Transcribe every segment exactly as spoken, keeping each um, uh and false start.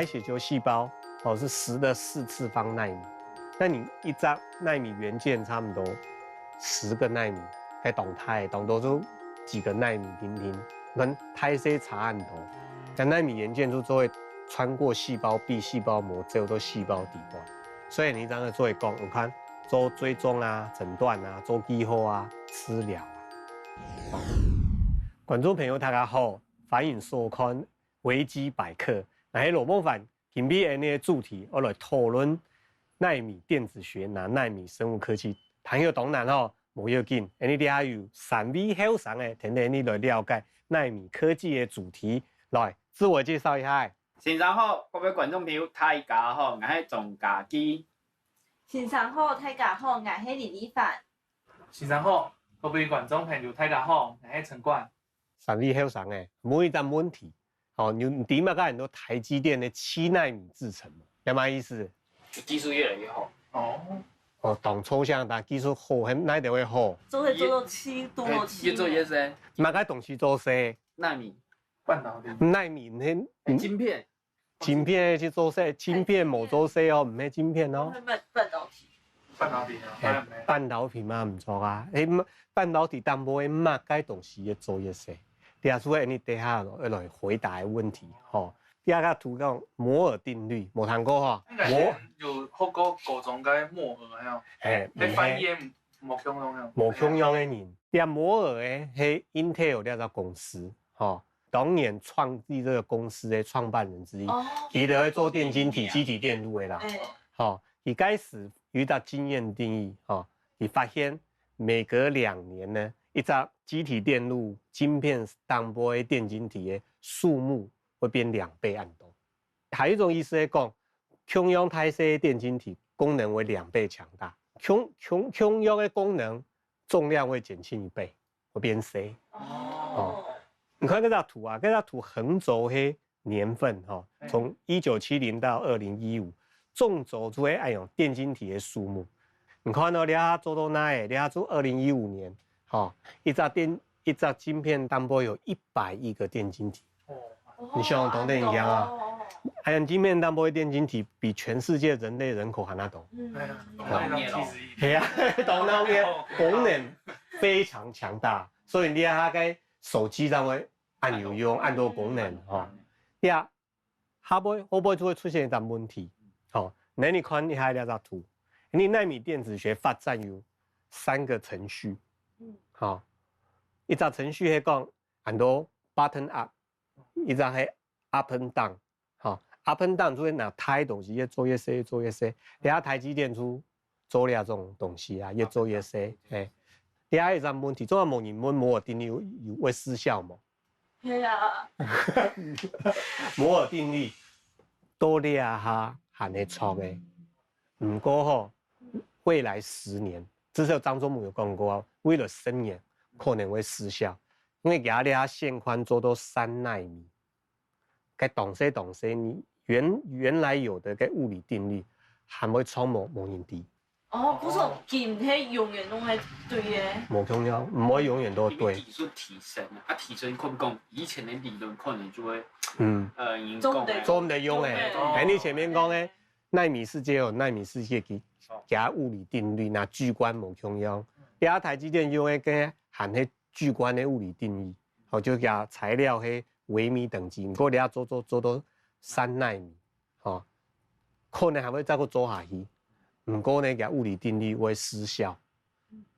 血球细胞哦是十的四次方纳米，那你一张纳米元件差不多十个纳米，該當大个，當多就几个纳米平平，跟大細差很多。那纳米元件就做会穿过细胞壁、细胞膜，走到细胞底端。所以你这样做一讲，你看做追踪啊、诊断啊、做记号啊、治疗啊。观众朋友大家好，欢迎收看维基百科，我是罗梦凡。 今晡日个主题，我来讨论纳米电子学、呐纳米生物科技。聽著當難吼，無要緊，𠊎俚這下有三位後生个，跈等𠊎俚來了解納米科技个主題。來，自我介紹一下。先生好，各位觀眾朋友，大家好，𠊎係鍾家基。先生好，大家好，𠊎係李麗凡。先生好，各位觀眾朋友，大家好，𠊎係陳冠。 三位後生个，問一隻問題，吼，你，你知麼个安到台積電个七奈米製程無？有麼个意思？技術越來越好。哦。哦，當抽象，但技術好，還哪位會好？做會做到七，多到七。越做越深。麼个東西做細？奈米。半導體。奈米，你，哎，晶片。 晶片去做細，晶片無做細哦，毋係晶片哦。半，半導體。半導體啊，哎，當然無。半導體嘛，毋著啊。哎，半導體當中个麼个東西越做越細？這就係𠊎俚等下來回答个問題吼。第二个圖講摩爾定律，無聽過吼？應該係有學過高中个摩爾个哦。哎，該翻譯無共樣个。無共樣个人。這摩爾个係Intel這隻公司吼。 當年創立這個公司个創辦人之一，哦。佢就係做電晶體、積體電路个啦。哎。吼，佢該時有一隻經驗定義，吼，佢發現每隔兩年呢，一隻積體電路晶片頂背个電晶體个數目會變兩倍恁多。還有一種意思係講，共樣大細个電晶體功能會兩倍強大，共，共，共樣个功能，重量會減輕一倍。 會變細。哦。哦。你看這張圖啊，這張圖橫軸係年份吼，嗯。從一九七零到二零一五，縱軸就係恁樣電晶體个數目。你看到這下做到哪位？這下做二零一五年，吼，一隻電，一隻晶片頂背有一百億個電晶體。哦。你想當然驚啊。哦。恁樣晶片頂背个電晶體比全世界人類人口還較多。嗯。哎呀，哦。當鬧熱哦。係啊，當鬧熱，哦。功能非常強大，所以你看佢个手機上會恁有用，恁多功能吼。呀，後背，後背就會出現一個問題，吼，那你看一下這張圖，你奈米電子學發展有三個程序，嗯。吼，一隻程序係講安到bottom up，一隻係up and down， 吼，up and down就係拿大東西越做越細，越做越細。這下台積電就做這種東西啊，越做越細。嘿，這下一個問題，做麼無人問摩爾定律有，有會失效無？係啊。摩爾定律到這下還係著个。毋過吼，未來十年，至少張忠謀有講過啊，未來十年可能會失效，因為佢這下線寬做到三奈米。 該當細當細，你原，原來有个該物理定律，還會著無，無人知。哦，故所今係永遠攏係對个。無共樣，毋會永遠都對。因為技術提升啊，啊，提升可能講，以前个理論可能就會，嗯。呃，已經講了。做毋得。做毋得用个。做毋得用。哎，你前面講个，奈米世界有奈米世界个，哦。佢个物理定律，若巨觀無共樣。嗯。這下台積電用个，該還係 巨觀个物理定律，吼，就佢个材料係微米等級，毋過你愛做，做，做到三奈米，吼，可能還會再過做下去。毋過呢，佢个物理定律會失效，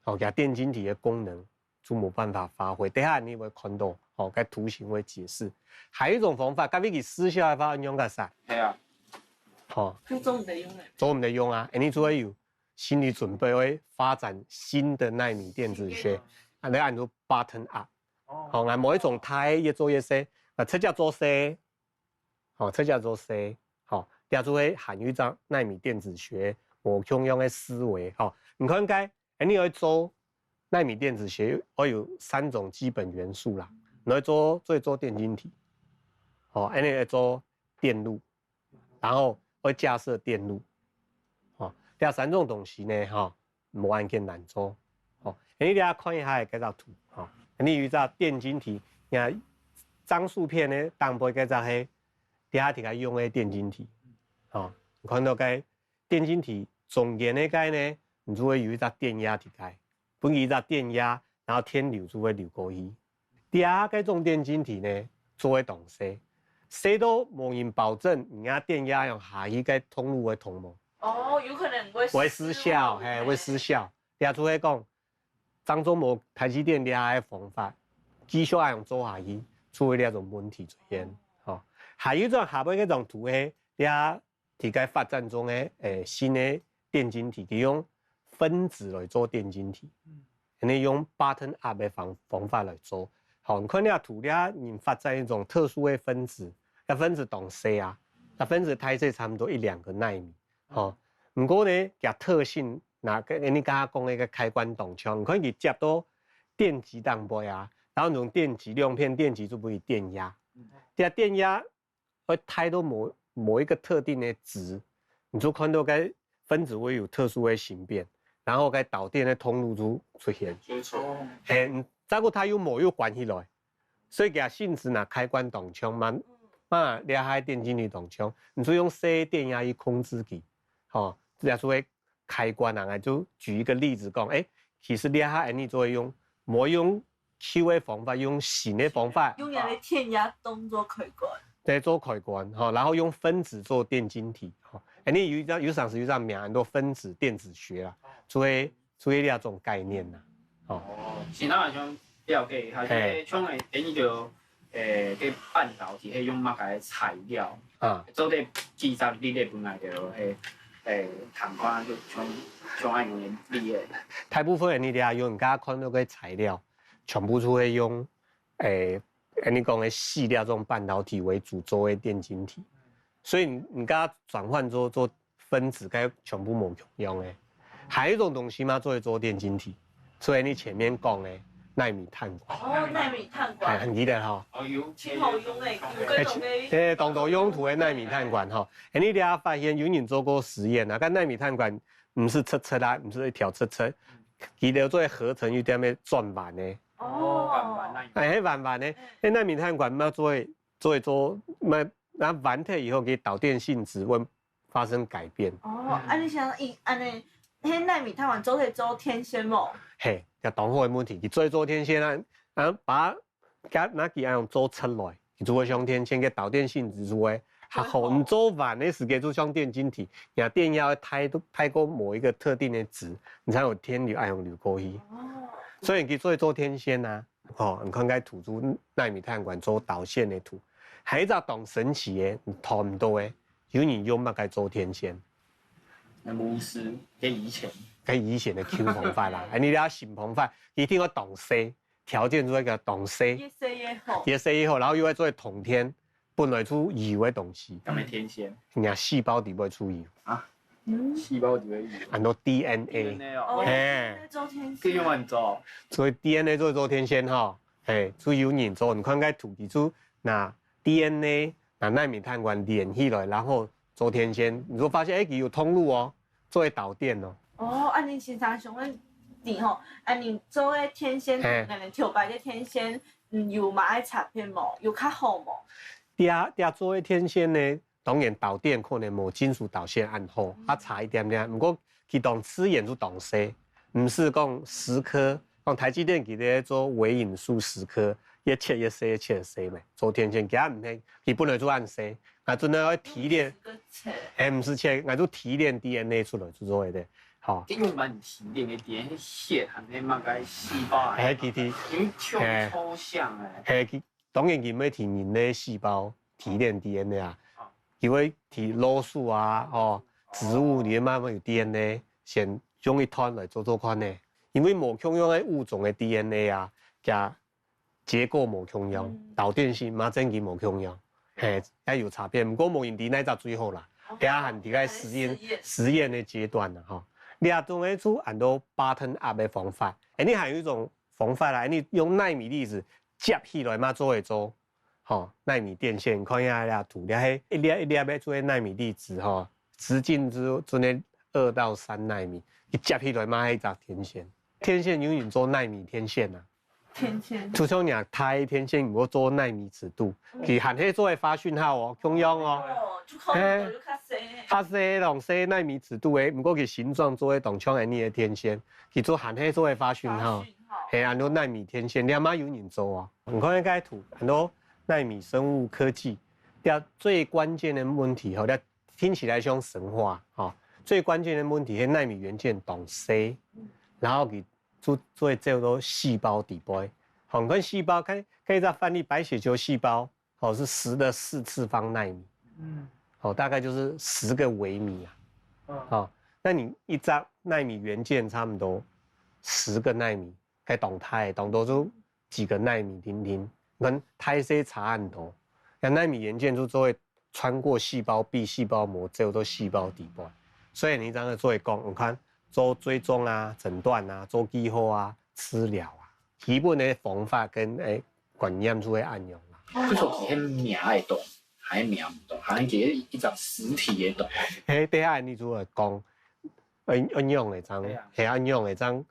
吼，佢个電晶體个功能就無辦法發揮。等下你會看到，吼，該圖形會解釋。還有一種方法，假使佢失效个話，仰般个煞？係啊。吼。就做毋得用了。做毋得用啊，恁樣就會有 心理準備會發展新的奈米電子學，啊，該安到bottom up。哦。吼，啊，無愛從大越做越細，啊，直接做細，吼，直接做細，吼，這就係還有一種奈米電子學無共樣个思維，吼。你看該，哎，你愛做奈米電子學，愛有三種基本元素啦。你愛做，做，做電晶體，吼，恁樣愛做電路， 然後會架設電路。吼，這三種東西呢，吼，無恁簡單做。吼，你這下看一下這隻圖，吼，你有一隻電晶體，你看張樹片呢，頂背該隻係這下在該用个電晶體，吼，你看到該電晶體中間个該呢，你就會有一隻電壓在該，分佢一隻電壓，然後電流就會流過去。這下該種電晶體呢，做个當細，細到無人保證你个電壓用下去該通路會通無？哦，有可能會會失效，嘿，會失效。這就係講，當初無台積電這下个方法，繼續恁樣做下去，就會這種問題出現。吼，還有一種下背該種圖係，這下在該發展中个，誒，新个電晶體，佢用分子來做電晶體，恁樣用bottom up个方方法來做。好，你看這圖，這人發展一種特殊个分子，該分子當細啊，該分子大細差不多一兩個奈米。吼，毋過呢，佢特性，那个你剛剛講个一個開關動槍，你看佢接到電極頂背啊，然後用電極兩片電極就分佢電壓，這電壓會大到某某一個特定个值，你就看到該分子會有特殊个形變，然後該導電个通路就出現。沒錯。嘿，你再過佢又無又關起來，所以佢个性質若開關當強嘛，嘛這下電晶體當強，你就用細電壓去控制佢，吼，這就係開關啊。𠊎就舉一個例子講，誒，其實這下恁樣做用，無用舊个方法，用新个方法。用人个電壓當做開關。對，做開關，吼，然後用分子做電晶體，吼，恁樣有一張有上時有一張名，很多分子電子學啦，所以所以這種概念啦，吼。哦，其他好像了解，好像嘿像誒，你就誒，个半導體係用麼个材料？啊，做得製造你个本來就係誒，談款就像像恁樣个例誒。大部分人你啊，用人家看到个材料，全部都會用，誒，你講个矽這種半導體為主做个電晶體，所以你你家轉換做做分子，該全部無共樣个。還有一種東西嘛，做做電晶體，所以你前面講个奈米碳管，哦，奈米碳哎，管，很記得哈。哦，有真好用誒，有各種个。誒，當多用途个奈米碳管哈。誒，你等下發現有人做過實驗啊，但奈米碳管毋係直直啊，毋係一條直直，佢兜做合成有點仔轉彎个。哦，慢慢哦，那哎，係彎彎个，誒，奈米碳管嘛做做做，嘛那彎忒以後，佢導電性質會發生改變。哦，啊你想，咦，恁樣，迄奈米碳管做可以做天線無？嘿，這當好个問題，佢做做天線啊，啊把佢拿佢恁樣做出來，佢就會像天線，个導電性質就會較好。會好。你做彎个時間就像電晶體，若電壓會太太過某一個特定个值，你才有電流恁樣流過去。哦，所以佢做做天線啊，吼，你看該圖就奈米碳管做導線个圖，還有一隻當神奇个，你看毋到个，有人用麼个做天線？那無私，跟以前該以前个舊方法啦，哎，你這新方法，一定要當細，條件做一個當細，越細越好。越細越好，然後又愛做通電，本來就有个東西，咁个天線，人家細胞底背就有，嗯，細胞底背有。很多DNA。DNA哦，哦，嘿做天線。可以用來做。所以DNA做做天線吼，嘿，就有人做，你看該圖，佢就拿DNA，拿奈米碳管連起來，然後做天線，你就發現，哎，佢有通路哦，做會導電哦。哦，啊你先生想問你吼，啊你做个天線，嘿可能頭擺个天線，嗯，有麼个差別無？有較好無？這這做个天線呢，當然導電可能無金屬導線恁好，啊差一點點。毋過佢當自然就當細，毋係講蝕刻，講台積電佢咧做微影束蝕刻，越切越細，越切越細咩。做天線佢毋係，佢本來就恁細，啊真个愛提煉，个切。哎，毋係切，𠊎就提煉DNA出來就做个，吼。這用蠻提煉个DNA，血含个麼个細胞啊？哎，佢佢因為像抽象哎。嘿，佢當然佢毋會提人个細胞提煉DNA啊哦，佢會提老鼠啊，哦，植物裡面慢慢有DNA，先用一段來做做看呢。因為無共樣个物種个DNA啊，佢結構無共樣，嗯導電性嘛，真个無共樣，嘿，也有差別。毋過無人知哪隻最好啦，哦等下還在該實驗實驗實驗个階段呢，吼。這種个就安到bottom up个方法，哎，你還有一種方法啦，你用奈米粒子接起來嘛，做會做。 吼，奈米電線，你看一下這圖，這係一粒一粒个做个奈米粒子吼，直徑就準个二到三奈米，佢接起來嘛係一隻天線。天線有人做奈米天線啊，天線。就像若大个天線，毋過做奈米尺度，嗯。佢還係做个發訊號哦，共樣哦。哦，就看到就較細。較細，攏細奈米尺度个，毋過佢形狀做个當像恁呢个天線，佢做還係做个發訊號。發訊號。係，安到奈米天線，這下嘛有人做啊。你看這个圖，安到奈米生物科技，這最關鍵个問題吼，這聽起來像神話吼，最關鍵个問題係奈米元件當細，然後佢 就做走到細胞底背。好，你看細胞，看，看一隻範例，白血球細胞，好，是十的四次方奈米，嗯。好，大概就是十个微米啊。嗯。好，那你一隻奈米元件差不多十个奈米，該當大，當多就幾个奈米定定，跟大細差很多。那奈米元件就做會穿過細胞壁、細胞膜，走到細胞底背。所以你這樣做會講，你看，做追蹤啊、診斷啊、做記號啊、治療啊，基本个方法跟，欸，觀念就會恁樣啦。就說佢係摸會到，還摸毋到，還係一隻實體个東西。嘿，等下你就會講，恁，恁樣个這樣，對啊。嘿，恁樣个這樣，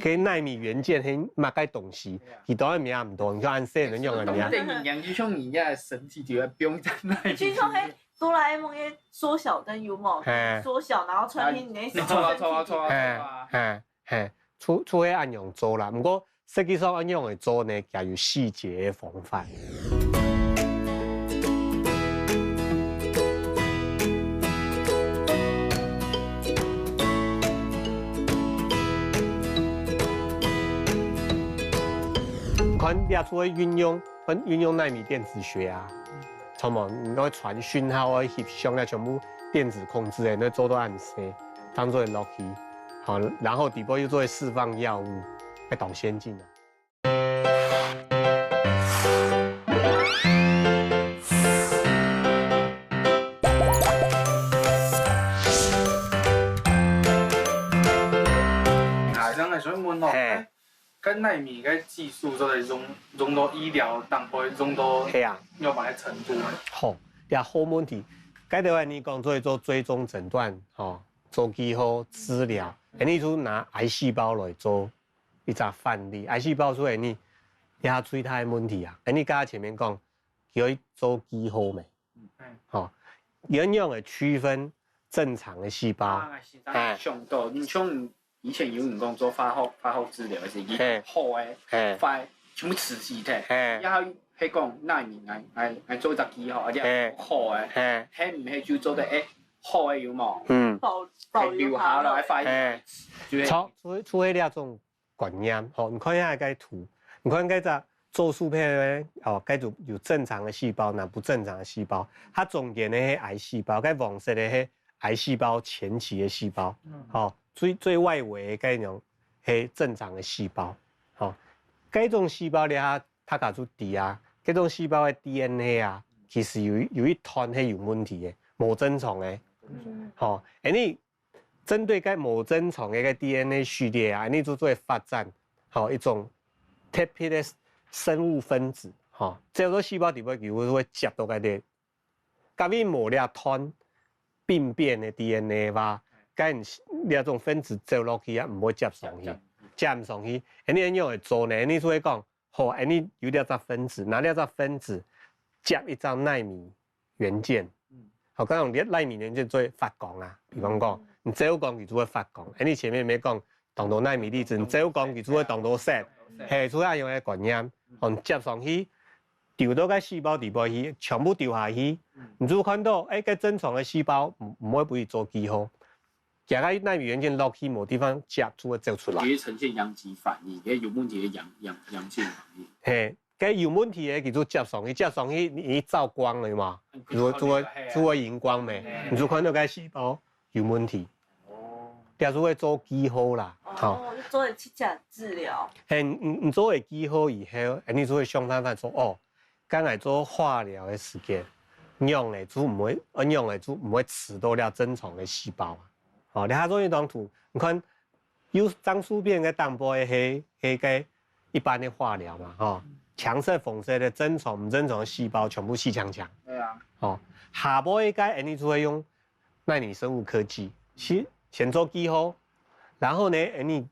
該奈米元件係麼个東西？對啊。佢當然摸毋到，你看恁細人用个摸。等於就像人家个身體就會放在那裡。就像那哆啦A夢个縮小燈有無？嘿。縮小，然後穿進你的手。你搓啊搓啊搓啊搓啊。嘿，嘿，嘿，就，就係恁樣做啦。毋過實際上恁樣个做呢，也有細節个方法。 看這出个運用，運，運用奈米電子學啊，像無，你愛傳訊號啊、翕相啊，全部電子控制个，你做到恁細，當做落去，好，然後底部又做釋放藥物，還當先進啊。 啊，這樣來想問哦，嘿。欸，該奈米个技術做得用，用到醫療當中，用到，係啊。要麼个程度呢？好，這好問題。該頭先你講做，做追蹤診斷，吼，做記號、治療，恁呢就拿癌細胞來做 一隻範例。癌細胞就係你這下最大个問題啊。恁呢，剛剛前面講，佢愛做記號咩？嗯。吼，仰般个區分正常个細胞？啊，是，哎。想到，你像以前有人講做化學，化學治療，係，嘿。好个，嘿。壞个，全部除死忒。嘿。然後係講，那你來，來，來做一隻記號，而且嘿。好个，嘿。係毋係就做得，欸，好个有無？嗯。保，保留下來。留下來，壞个，嘿。就係，除，除，除了這種 觀念，吼，你看一下該圖，你看該隻做素片个，哦，該就有正常个細胞，那不正常个細胞，它中間个係癌細胞，該黃色个係癌細胞前期个細胞，嗯。吼，最，最外圍个該種係正常个細胞，吼，該種細胞咧，大家就知啊，該種細胞个D N A啊，其實有，有一段係有問題个，無正常个，嗯。吼，恁呢 針對該無正常个該D N A序列啊，恁呢就做發展，吼，一種特別个生物分子，吼，走到細胞底背，佢會，會接到該个，假如無這段病變个D N A話，該這種分子走落去啊，毋會接上去，接毋上去。恁呢仰般來做呢？恁呢就會講， 好，恁呢有這隻分子，拿這隻分子接一隻奈米元件。嗯。好，講用奈米元件做發光啊，比方講，嗯。你照光佢就會發光。恁呢前面無講當多奈米粒子，你照光佢就會當多色，當多色。嘿，就係恁樣个觀念。嗯。好，你接上去，丟到該細胞底背去，全部丟下去，嗯。你就看到，欸，該正常个細胞毋，毋會分佢做記號。 其他奈米元件落去無地方接，就會走出來。佢呈現陽極反應，佢有問題个陽，陽，陽性反應。嘿，該有問題个，佢就接上去，接上去，你，你照光了嘛？嗯，就會，就會，就會，嘿啊。就會螢光咩？嘿。你就看到該細胞有問題。哦。這就會做記號啦，吼。哦，就做得直接治療。嘿，你，你，你做个記號以後，欸，你就會想辦法說，哦， 剛才做化療个時間，仰般就毋會，仰般就毋會刺到這正常个細胞啊。吼，你下做一張圖，你看，有張素片个頂背係，係个一般个化療嘛，吼，強色、紅色个正常、毋正常个細胞全部死淨淨。對啊。吼，下背个恁呢就會用奈米生物科技，先，先做記號，然後呢，恁呢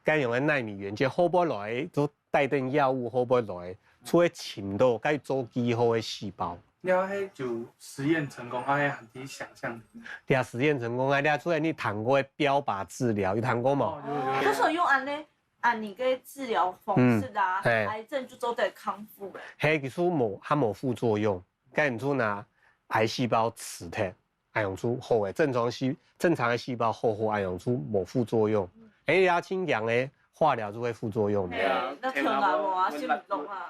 該用个奈米元件，後背來就帶等藥物會毋會來，就會尋到該做記號个細胞。你愛係就實驗成功，愛係還係想像。你啊，實驗成功啊，你啊，就係你聽過个標靶治療，有聽過無？哦，有有有。可是用安呢，安你个治療方式啊，嗯，嘿。癌症就做得康復了。嘿，其實無，它無副作用，該你就拿癌細胞取忒， 恁樣就好个，正常細，正常个細胞好好，恁樣就無副作用。哎，你要清講个，化療就會副作用。對啊，那天然無啊，心毋動啊。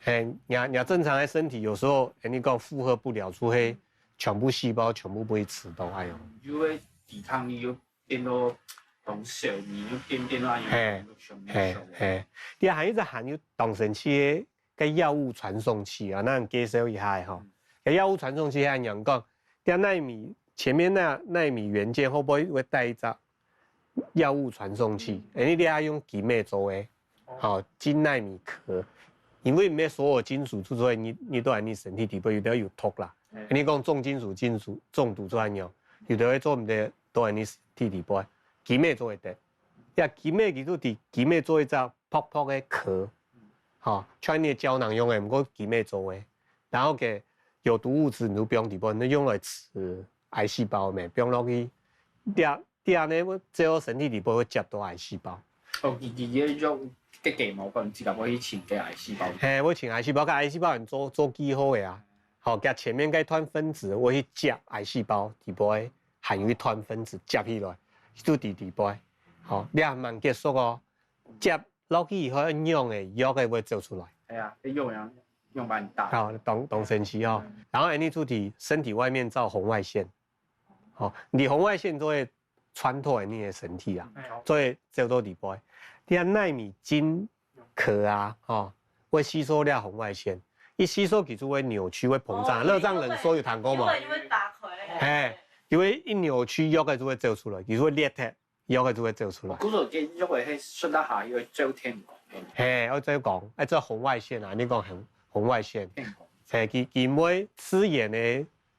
嘿，你啊，你啊，正常个身體有時候，哎，你講負荷不了，就會全部細胞全部被吃到，哎喲。有个抵抗力又變到當小，你又變變到，嘿，嘿，嘿，你還一直還有當神奇个个藥物傳送器啊，那介紹一下吼。个藥物傳送器還有講，在奈米前面那奈米元件會不會會帶一隻藥物傳送器？因為你愛用金个做个，好，金奈米殼，因為毋係所有金屬做出來，你你都在你身體底背，有的有毒啦。你講重金屬、金屬中毒做恁樣，有的會做毋得，都在你身體底背，金个做會得。呀，金个佢就在金个做一隻薄薄个殼， 吼，像你个膠囊用个，毋過金个做个。然後个有毒物質，你就放裡背，你用來食癌細胞咩，放落去。第二，第二呢，會最後身體裡背會接到癌細胞。哦，佢佢个藥个雞毛管自家會去清个癌細胞。嘿，會清癌細胞，个癌細胞人做做記號个啊。好，佢前面該段分子會去接癌細胞，裡背還有一段分子接起來，就在裡背。好，你還吂結束哦，接 落去以後，仰个藥个會走出來。哎呀，用呀，用蠻大。好，當當神奇哦。然後，你就在身體外面照紅外線，好，你紅外線就會穿透你的身體啊，就會照到裡背。你看奈米晶殼啊，吼，會吸收了紅外線，一吸收佢就會扭曲，會膨脹。熱脹冷縮有聽過嗎？因為因為打開。嘿，因為一扭曲，藥个就會走出來，佢就會裂開。 藥个就會走出來。故所个藥个係順到下去會照天光。嘿，愛照光，愛照紅外線啊！你講紅紅外線，嘿，佢佢毋會自然个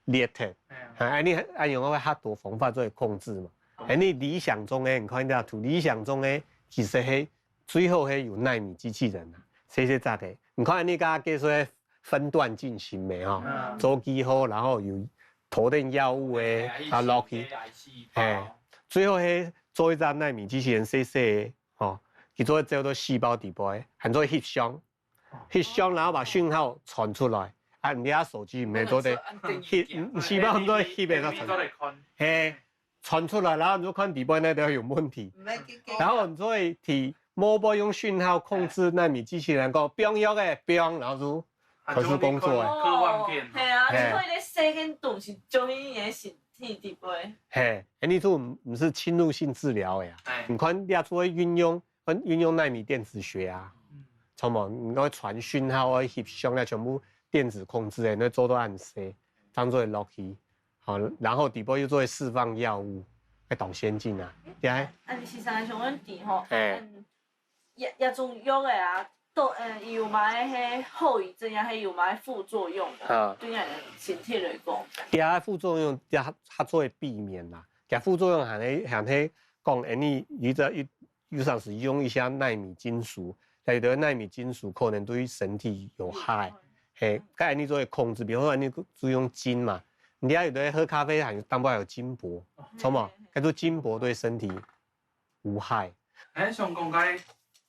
裂開，哎，你愛用个較多方法做控制嘛。哎，你理想中个，你看這圖，理想中个其實係最好係有奈米機器人啊，細細隻个。你看你剛剛介紹个 分段進行个吼，做記號，然後有塗等藥物个啊落去，嘿，最後係做一隻奈米機器人細細个吼，佢做照到細胞底背，還做翕相，翕相然後把訊號傳出來，啊，你个手機毋係做得翕，細胞毋做翕个傳，嘿，傳出來，然後你就看底背哪兜有問題，然後你就會提 mobile用訊號控制奈米機器人，講放藥个放，然後就開始工作个。科幻片哦。係啊，嘿。所以咧，細个東西就已經在身體底背。嘿，哎，你就毋毋係侵入性治療个啊。哎。你看，你做運用，運用奈米電子學啊，嗯。知無？你愛傳訊號，愛翕相啊，全部電子控制个，你做到恁細，當做落去。 好，然後底背又做釋放藥物，還當先進啊，對啊。啊，你先生个想問題吼，嘿。嗯，這這種藥个啊，都呃有麼个係後遺症啊，還有麼个副作用个？啊。對人个身體來講，這副作用這較做得避免啦。這副作用還係還係講，哎，你有一有有常時用一下奈米金屬，但有的奈米金屬可能對身體有害。 嘿，該恁樣做个控制，比方說恁樣就用金嘛，你看有的喝咖啡還有淡薄有金箔，哦。知無？嘿，嘿，嘿。叫做金箔對身體無害。哎，像講該，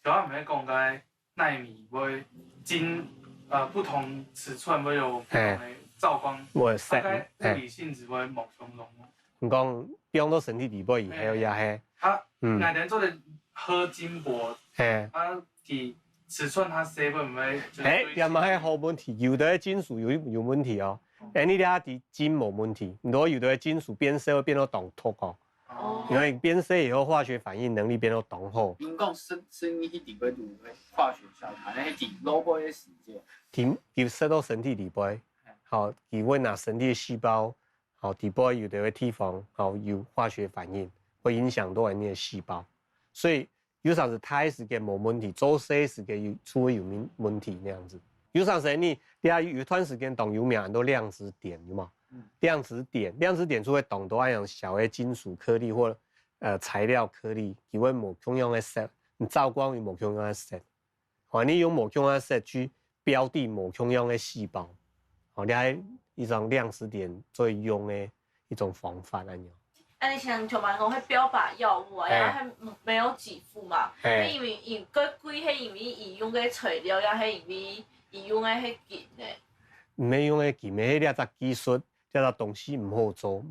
頭先毋係講該奈米會金，呃，不同尺寸會有不同的照光，嘿。會有色，大概物理性質會無相同哦。嘿。你講放到身體底背以後也係，啊，嗯。𠊎等做得喝金箔，嘿。啊，佢 尺寸較細會毋會就是哎，對也嘛係好問題，有的金屬有有問題哦。哦。哎，你這下知金無問題，你如果有的金屬變色會變到當毒哦。哦。因為變色以後化學反應能力變到當好。你講生生理體底背就會化學效應，那係腦部个世界。佢佢塞到身體底背，好，佢會拿身體个細胞，好，底背有的个地方，好，有化學反應，會影響到你个細胞。所以 有常時大个時間無問題，做細个時間有就會有問問題那樣子。有常時你你啊有一段時間當有名，很多量子點，有無？嗯。量子點，量子點就會當多恁樣小个金屬顆粒或呃材料顆粒，佢會無共樣个色，你照光有無共樣个色。哦，你用無共樣个色去標定無共樣个細胞，哦，這係一種量子點最用个一種方法恁樣。恁樣像像講，係標靶藥物啊，嘿。然後係沒有給付嘛，嘿。係因為佢較貴，係因為佢用个材料，也係因為佢用个係金个。毋係用个金个，這隻技術，這隻東西毋好做，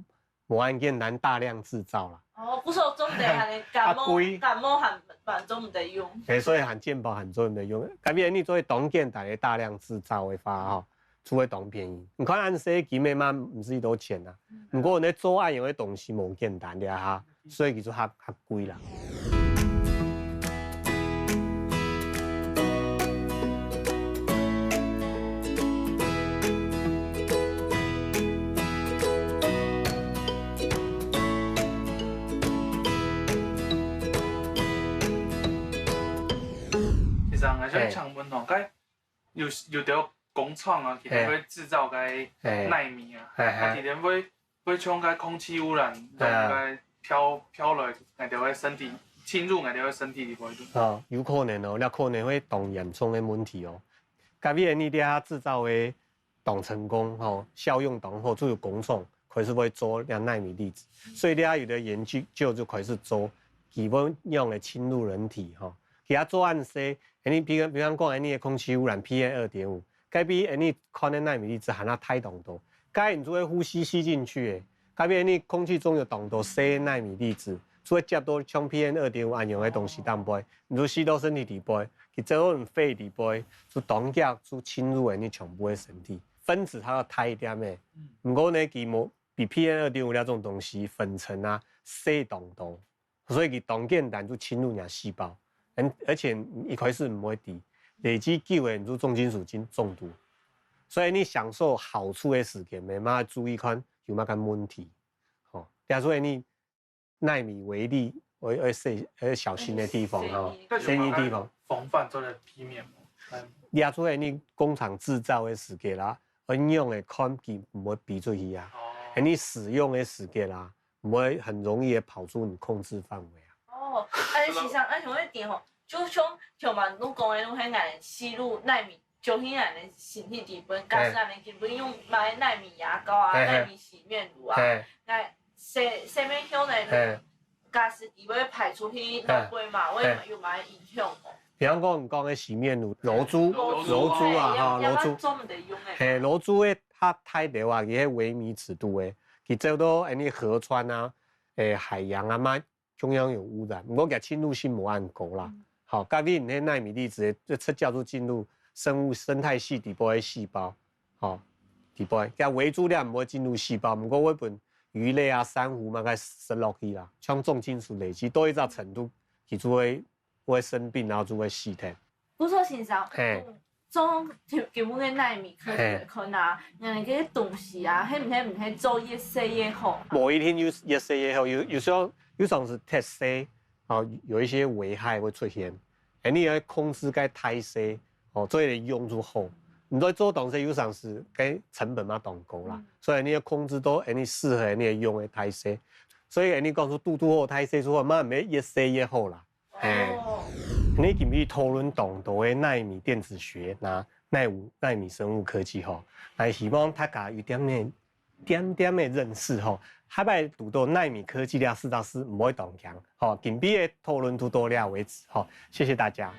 無恁簡單大量製造啦。哦，故所做毋得恁樣，感冒較貴感冒還還做毋得用。嘿，所以罕見寶還做毋得用。該變你做當簡單个大量製造个話吼，就會當便宜。你看恁細金个嘛，毋使幾多錢啊。毋過你做恁樣个東西無簡單个哈，所以佢就較較貴啦。先生，𠊎想請問哦，該有有兜工廠啊，佢兜會製造該嘿。奈米啊，嘿，嘿。啊，佢兜會會將該空氣污染，嘿啊。將該飄飄來𠊎兜个身體，侵入𠊎兜个身體裡背。哦，有可能哦，這可能會當嚴重个問題哦。該位你這下製造个當成功吼，效用當好，就有工廠開始會做這奈米粒子，所以這下有个研究就開始做，佢會仰般个侵入人體吼。佢也做恁細，你比如比方講，你个空氣污染P M二點五，該比你看个奈米粒子還較大當多，該你就會呼吸吸進去个，該比你空氣中有當多細个奈米粒子，就會接到像P M二點五恁樣个東西當背，你就吸到身體裡背，佢走到你肺裡背，就當遽就侵入了你全部个身體，分子較大一點个，毋過呢，佢無比P M二點五這種東西分層啊細當多。 所以佢當簡單就侵入你个細胞，而而且一開始毋會知，累積久了你就重金屬中中毒。所以你享受好處个時間，慢慢注意看有麼个問題。吼，這所以你奈米微粒，愛愛細愛小心个地方吼，細个地方。防範做得避免嘛。這出來你工廠製造个時間啦，恁樣个看佢毋會飛出去啊，哦。而你使用个時間啦，毋會很容易个跑出你控制範圍啊。哦，哎，先生，哎，想問一點吼，就像像嘛，你講个，你係𠊎吸入奈米，就係𠊎个身體裡背，假使𠊎个身體裡背用買奈米牙膏啊，嘿嘿奈米洗面乳啊，嘿，該洗洗面乳呢，嘿。假使佢會排出去腦背嘛，會有麼个影響無？比方講，你講个洗面乳，老朱，老朱老朱啊，吼，哎，老朱，做毋得用个。嘿，老朱个較大條啊，佢係微米尺度个，佢走到恁呢河川啊，誒，海洋啊嘛，中央有污染，毋過佢侵入性無恁高啦。好，該位你个奈米粒子，就直接就進入生物生態系底部个細胞，好，底部，佢微珠粒毋會進入細胞，毋過會分魚類啊、珊瑚嘛，該食落去啦，像重金屬累積到一隻程度，佢就會會生病，然後就會死忒。不錯，先生，嘿，從基本个奈米科技來看啊，人个東西啊，係毋係毋係做越細越好？無一定有越細越好，有有時候有種係忒細，哦，有一些危害會出現。哎，你要控制該大細，哦，做得用就好。你在做東西有常時，該成本嘛當高啦，所以你要控制到哎你適合你用个大細。所以哎你講出堵堵好大細之後，嘛毋係越細越好啦。 嘿，你今日討論當多个奈米電子學，那奈米奈米生物科技吼，來希望大家有點點點點个認識吼。下擺堵到奈米科技了，實在是毋會當驚吼。今日个討論就到這為止吼，謝謝大家。